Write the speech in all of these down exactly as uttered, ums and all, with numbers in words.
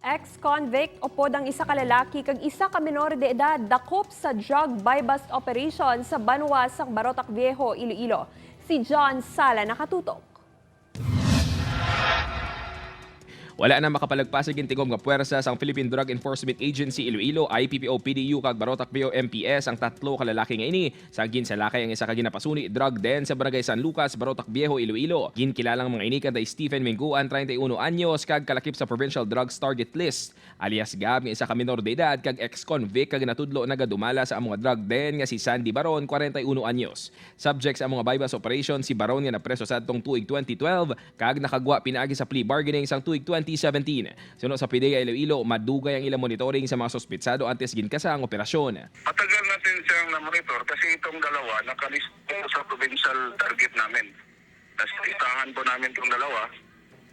Ex-convict upod ang isa ka lalaki kag isa ka menor de edad dakop sa drug buy-bust operation sa banwa sang Barotac Viejo, Iloilo. Si John Sala nakatutok. Wala na makapalagpas sa gintigom nga puwersa sang Philippine Drug Enforcement Agency Iloilo, I P P O P D U, kag Barotac Viejo M P S ang tatlo ka lalaki nga ini, sang ginsalakay ang isa ka ginapasuni drug den sa Barangay San Lucas, Barotac Viejo, Iloilo. Ginkilalang mga ini kanday Stephen Minguan, treinta y uno anyos, kag kalakip sa Provincial Drugs Target List, alias Gab, nga isa ka menor de edad kag ex-convict kag natudlo nagadumala sa amo nga drug den nga si Sandy Baron, kwarenta y uno anyos. Subject sa amo nga buy-bust operation si Baron nga napreso sa adtong tuig twenty twelve kag nakagwa pinaagi sa plea bargaining sang tuig twenty seventeen. Suno sa PDEA Iloilo, madugay ang ilang monitoring sa mga suspitsado antes ginkasa ang operasyon. Matagal natin siyang na-monitor kasi itong dalawa nakalista sa provincial target namin. Nasistahan po namin itong dalawa,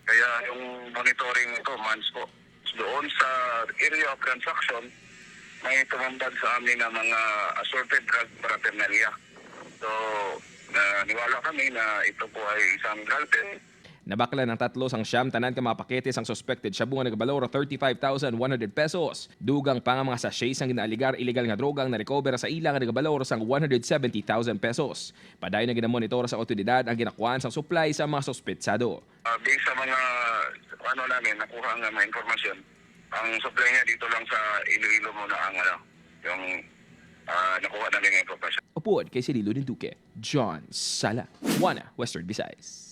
kaya yung monitoring ito, months po. Doon sa area of transaction, may tumambad sa amin ng mga assorted drug paraphernalia. So, naniwala kami na ito po ay isang cartel. Nabaklan ang tatlo sang siyam tanan ka mga pakete sang suspected shabu nga nagabalor thirty-five thousand one hundred pesos. Dugang pa nga mga sachet sang ginaaligar illegal nga droga ang na-recover sa ila nga nagabalor sang one hundred seventy thousand pesos. Padayon na ginamonitor sa awtoridad ang ginakuan sang supply sa mga suspetsado. Ah, based sa mga, ano namin, nakuha nga mga impormasyon, ang supply niya dito lang sa Iloilo muna ang, ano, yung, ah, nakuha namin nga impormasyon. Upod kay Cirilo Duque, John Sala, One Western Visayas.